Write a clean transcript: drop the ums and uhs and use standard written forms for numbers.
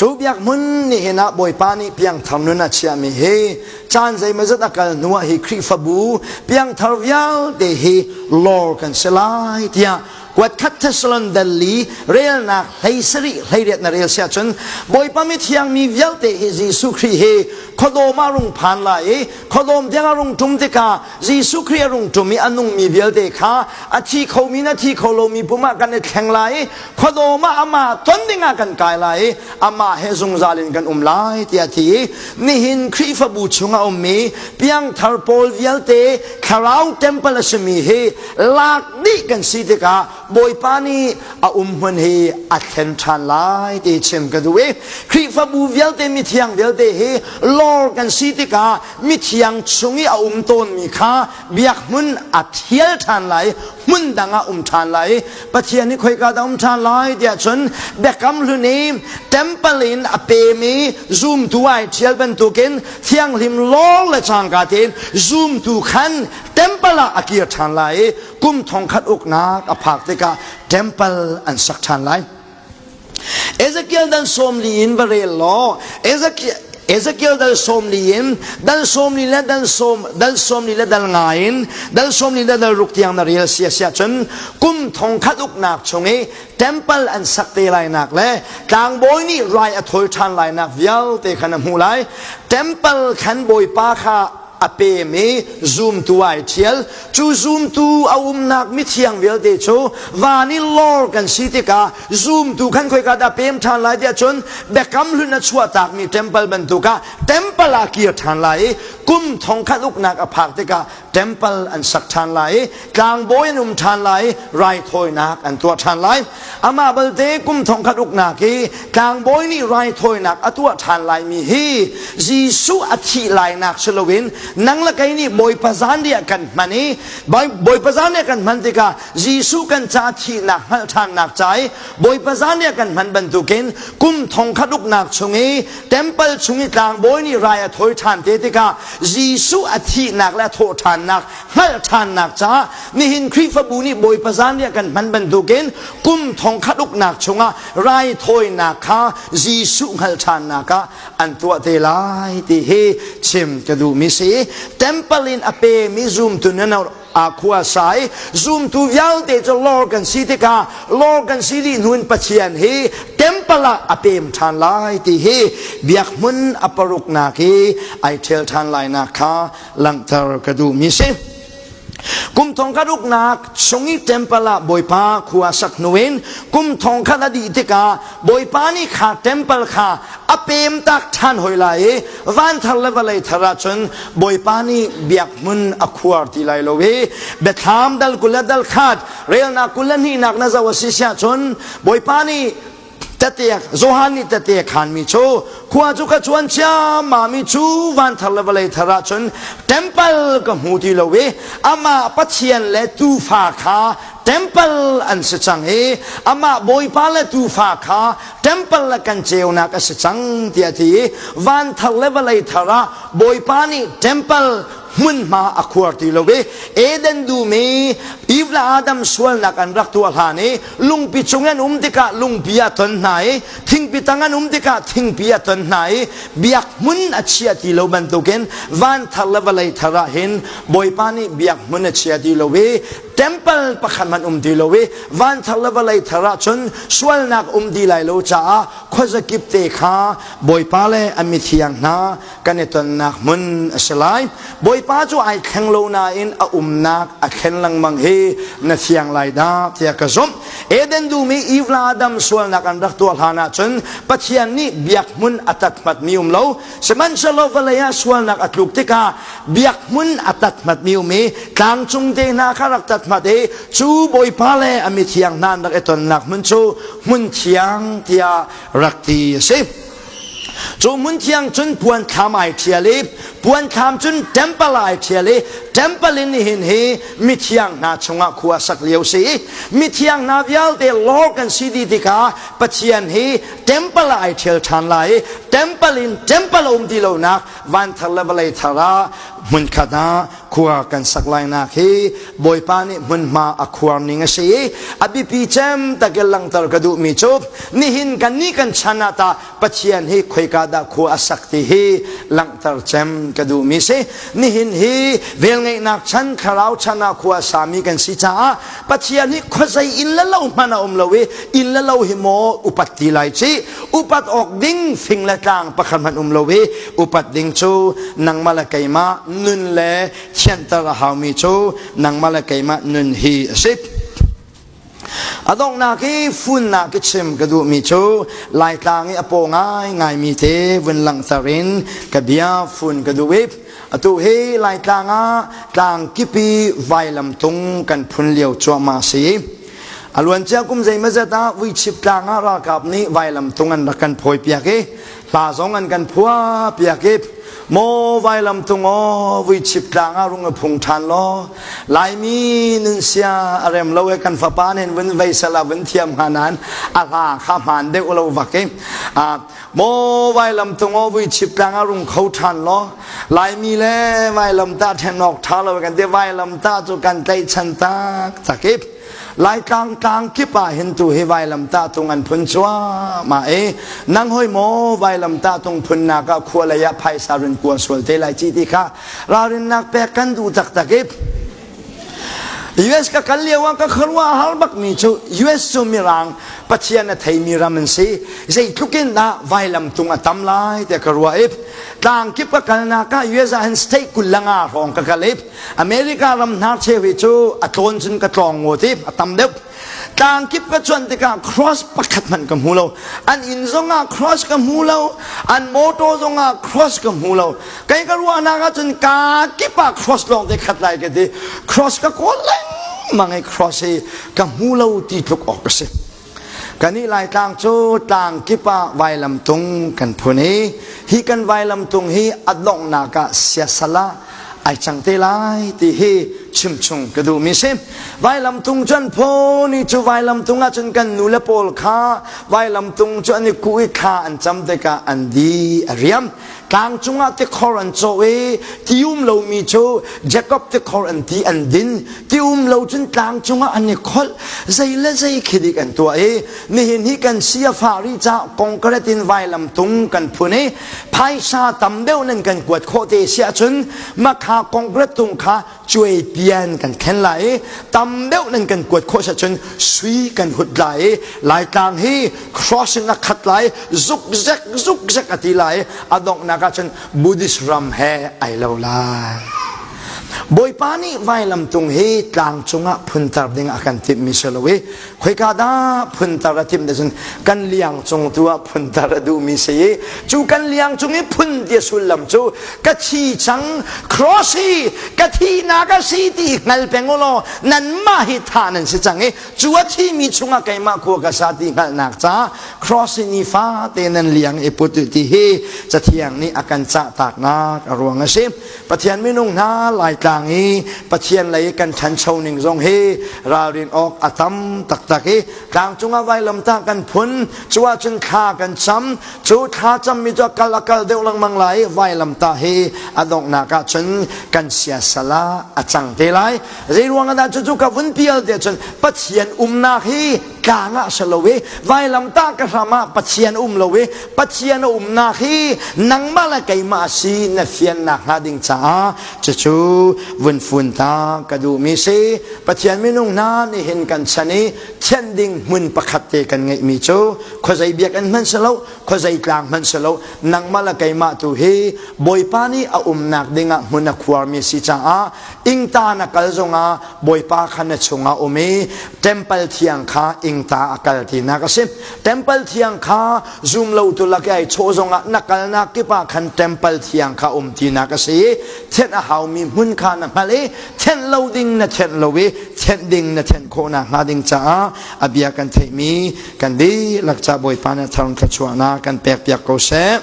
Cu biak hmun nihin ah Bawipa nih piangthar nun a chiahmi hi caan zeimawzat a kal hnu ah hi Khrihfabu piangthar vialte hi lawr kan si lai tiah kuatkhat Thessalon dal li relnak 17 18 na rel siah cun Bawipa mithiang mi vialte hi Jesuh Khrih hi khuadawm ah rung phan lai i khuadawm tiang a rung ṭum tikah Jesuh Khrih a rung ṭum i a nungmi vialte kha a thi khomi na thi kho lomi pum ah kan i thleng lai i khuadawm ah amah ton dingah kan kai lai i amah he zungzal in kan um lai tiah a ti i nihin Khrihfabu chungah ummi piangthar pawl vialte thlarau temple a simi hi lak dih kan si tikah Bawipa nih a um hmun hi a thlen ṭhan lai ti chim ka duh i Khrihfabu vialte mithiang vialte hi lawr kan si tikah mithiang chung i a um tawnmi kha biak hmun a thial ṭhan lai hmun dang ah um ṭhan lai Pathian nih khoika dah um ṭhan lai tiah cun biakam hlun i temple in a pem i zumtu ai ṭhial bantukin thianghlim lawr le cangka tein zumtu khan temple ah a kir ṭhan lai i kum thongkhat uknak a phak tikah temple an sak ṭhan lai. Ezekiel dal 40 in va rel law Ezekiel Ezekiel dal 40 in dal 40 le dal sawm dal 40 le dal nga in dal 40 le dal ruk tiang na rel sia sia cun kum thong khat uknak chung i temple an sak te lai nak le tlangbawi nih rai a thawi ṭhan lai nak vialte khan a hmu lai temple khan bawipa kha a pem i zumtu ai ṭhial. Cu zumtu a umnak mithiang vialte cu van i lawr kan si tikah zumtu khan khoika dah pem ṭhan lai tiah cun biakam hlun a chuahtakmi temple bantuk ah temple ah kir ṭhan lai i kum thongkhat uknak a phak tikah temple an sak ṭhan lai i tlangbawi an um ṭhan lai i raithawinak an tuah ṭhan lai. Amah balte kum thongkhat uknak i tlangbawi nih raithawinak a tuah ṭhan laimi hi Jesuh a thih lainak si loin nang le kei nih Bawipa zanriah kan hman i Bawipa zanriah kan hman tikah Jesuh kan ca thihnak hngalh ṭhannak ca i Bawipa zanriah kan hman bantukin kum thongkhat uknak chung i temple chung i tlangbawi nih rai a thawi ṭhan te tikah Jesuh a thihnak le a thawh ṭhannak hngalh ṭhannak caah nihin Khrihfabu nih Bawipa zanriah kan hman bantukin kum thongkhat uknak chungah raithawinak kha Jesuh hngalh ṭhannak ah an tuah te lai ti hi chim ka duhmi si. Temple in a pemi zumtu nan a khua sai zumtu vialte cu lor kan si tikah lor kan si dih hnu in Pathian hi temple ah a pem ṭhan lai ti hi biak hmun a paruknak hi ai ṭhial ṭhan lai nak kha langhter ka duhmi si. Kum thong khat uknak chung i temple ah Bawipa khua sak hnu in kum thong khat a dih tikah Bawipa nih kha temple kha a pem tak ṭhan hoi lai i van thar le vawlei thar ah cun Bawipa nih biak hmun a khuar ti lai lo i biathlam dal 20 le dal khat relnak 22nak na zoh a si siah cun Bawipa nih Tete Johan nih tete khanmi cu khua cu ka cuan ciammam i cu van thar le vawlei thar ah cun temple ka hmu ti lo i amah Pathian le tuufa kha temple an si cang i amah Bawipa le tuufa kha temple le kan ceunak a si cang tiah a ti i van thar le vawlei thar ah Bawipa nih temple hmunhma a khuar ti lo i Eden dum i Eve le Adam sualnak an rak tuah hlan i lungpi cung an um tikah lungpi a ton hna i thingpi tang an um tikah thingpi a ton hna i biak hmun a chia ti lo bantukin van thar le vawlei thar ah hin Bawipa nih biak hmun a chia ti lo i temple pakhat hmanh um ti lo i van thar le vawlei thar ah cun sualnak um ti lai lo caah khuazakip te kha Bawipa le a mithiang hna kan i tonnak hmun a si lai. Bawipa cu ai thleng lo nain a umnak a thlen lengmang hi na fiang lai dah tiah ka zumh. Eden dum i Eve le Adam sualnak an rak tuah hlan ahcun Pathian nih biak hmun a tathmatmi um lo. Sihmanhsehlaw vawlei ah sualnak a tluk tikah biak hmun a tathmatmi um i tlangcung te hna kha rak tathmat i cu Bawipa le a mithiang hna an rak i tonnak hmun cu hmun thiang tiah rak ti a si. Cu hmun thiang cun puan thlam ai ṭhial i Puanthlam cun temple ai ṭhial i temple in nihin hi mithiang hna chungah khua sak lio si i mithiang hna vialte lawr kan si dih tikah Pathian hi temple ah ai ṭhial ṭhan lai i temple in temple a um ti lonak vanthar le vawlei thar ah hmunkhat ah khua kan sak lainak hi Bawipa nih hmunhma a khuar ning a si i a biapi cem takin langhter ka duhmi cu nihin kan nih kan chan ah tah Pathian hi khoika dah khua a sak ti hi langhter cem ka duhmi si. Nihin hi velngeihnak chan thlarau chan ah khua a sami kan si caah Pathian hi khuazei inn le lo hmanh a um lo i inn le lo hi maw upat ti lai ci upat awk ding fing le tlang pakhat hmanh um lo i upat ding cu nangmah le keimah nun le thianter a haumi cu nangmah le keimah nun hi a si. A donghnak i funnak i chim ka duhmi cu Laitlang i a paw ngaingaimi te vun langhter in ka bia fun ka duh i atu hi Laitlang ah tlang kip i vailamtung kan phun lio cuahmah si. A luancia kum zeimazat ah Vuichip tlang ah ralkap nih vailamtung an rak kan phawipiak i hla zong an kan phuah piak i maw vailam tung aw vuichip tlang ah rung a phung ṭhan law Laimi nun sia a rem lo e kan fapa nen vun vei sala vun thiam hnga nain a hla kha hmaan deuh lo vak i maw vailam tung aw vuichip tlang ah rung kho ṭhan law Laimi le vailam ta ṭhen awk ṭha lo kan ti vailam ta cu kan tlaihchan tak tak i Laitlang tlang kip ah hin tu hi vailamtah tung an phun cuahmah i nang hoi maw vailamtah tung phunnak ah khua lei ah phaisa run kua sual te lai ci ti kha ralrinnak pek kan duh taktak i US ka kal lio ah ka khuaruah har bak mi cu US cu mirang Pathian a theimi ram an si zeitluk in dah vailam tung a tam lai tiah ka ruah i tlang kip ka kalnak ah US ah hin state 25 hrawng ka kal i America ram hnarcheu hi cu a tlawn cun ka tlawng ngawt i a tam deuh. Tlang kip ka cuanh tikah cross pakhat hmanh ka hmu lo. An inn zongah cross ka hmu lo. An motor zongah cross ka hmu lo. Kei ka ruahnak ahcun ka kip ah cross lawng te khat lai ka ti. Cross ka kawl lengmang i cross hi ka hmu lo ti tluk awk a si. Kan i Laitlang cu tlang kip ah vailamtung kan phun i hi kan vailamtung hi a donghnak ah siasal ah ai cang te lai ti hi chimchung ka duhmi si. Vailamtung cu an phun i cu vailamtung ah cun kan nu le pawl kha vailamtung cu an i kuh i thla an cam tikah an di a riam. Tlang cungah tikhor an cawh i ti um lomi cu Jacob tikhor an ti an din. Ti um lo cun tlang cungah an i kholh. Zei le zei khi dik an tuah i nihin hi kan si a fah rih caah kongkaret in vailam tung kan phun i phaisa tam deuh nan kan kuat khawh te si ahcun makha kongkaret tung kha cuai pian kan khen lai i tam deuh nan kan kuat khawh cun sui kan hut lai i laitlang hi crossing a khat lai zukzek zukzek a ti lai a donghnak ah cun Buddhist ram he ai lo lai Bawipa nih vailam tung hi tlang cungah phuntar ding a kan timhmi si lo i khoika dah phuntar a timh cun kan liang cung tu ah phuntar a duhmi si i cu kan liang cung i phun ti sullam cu ka thi cang cross hi ka thihnak a si ti hngal peng u law nanmah hi thah nan si cang i cu a thimi chungah keimah khua ka sa ti hngalhnak ca cross hi nifa te nan liang i put ti hi cathiang nih a kan cah taknak a ruang a si Pathian minung hna Laitlang i Pathian lei kan ṭhancho ning zong hi ralrin awk a tam taktak i tlangcung ah vailamtah kan phun cu ahcun thla kan cam cu thla cammi cu a kal a kal deuh lengmang lai i vailamtah hi a donghnak ahcun kan siasal ah a cang te lai zei ruang ah dah cucu ka vun pial te cun Pathian umnak hi tlang ah si lo i vailamtah ka hram ah Pathian um lo i Pathian a umnak hi nangmah le keimah si na fiannak hnga ding caah cucu vun fun ta ka duhmi si Pathian minung hna nihin kan chan i thianh ding hmun pakhat te kan ngeihmi cu khuazei biakinn hmanh si lo khuazei tlang hmanh si lo nangmah le keimah tu hi Bawipa nih a umnak dingah hmun a khuarmi si caah ingta na kal zongah Bawipa kha na chungah um i temple thiang kha ingta a kal tinak a si. Temple thiang kha zum lo tu lak i ai chawh zongah na kalnak kip ah khan temple thiang kha um tinak a si i thianh a haumi hmun kha na hngalh i thianh lo ding na thianh lo i thianh ding na thianh khawhnak hnga ding caah a bia kan theihmi kan dihlak ca Bawipa nih a thar thluachuahnak kan pekpiak ko seh.